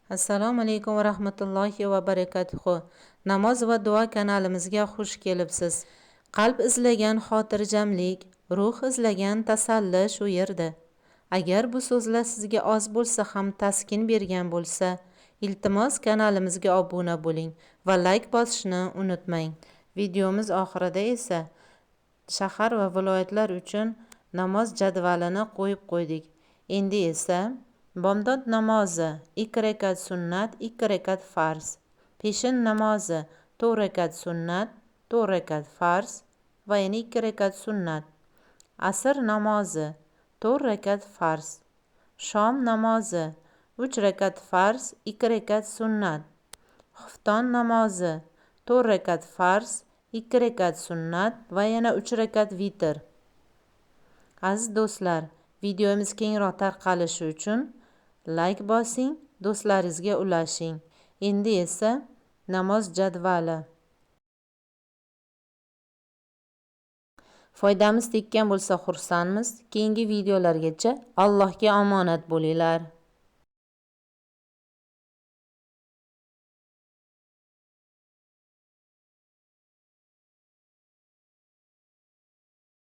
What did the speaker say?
Assalomu alaykum va rahmatullohi va barakatuhu. Namoz va duo kanalimizga xush kelibsiz. Qalb izlagan xotirjamlik, ruh izlagan tasalli shu yerda. Agar bu so'zlar sizga oz bo'lsa ham taskin bergan bo'lsa, iltimos kanalimizga obuna bo'ling va layk bosishni unutmang. Videomiz oxirida esa shahar va viloyatlar uchun namoz jadvalini qo'yib qo'ydik. Endi esa bomdod namozi 2 rakat sunnat, 2 rakat farz. Peshin namozi 4 rakat sunnat, 4 rakat farz va yana 2 rakat sunnat. Asr namozi 4 rakat farz. Shom namozi 3 rakat farz, 2 rakat sunnat. Xufton namozi 4 rakat farz, 2 rakat sunnat va yana 3 rakat vitr. Aziz do'stlar, videomiz kengroq tarqalishi uchun layk bosing, do'stlaringizga ulashing. Endi esa namoz jadvali. Foydamiz tekkan bo'lsa xursandmiz. Keyingi videolargacha Allohga omonat bo'linglar.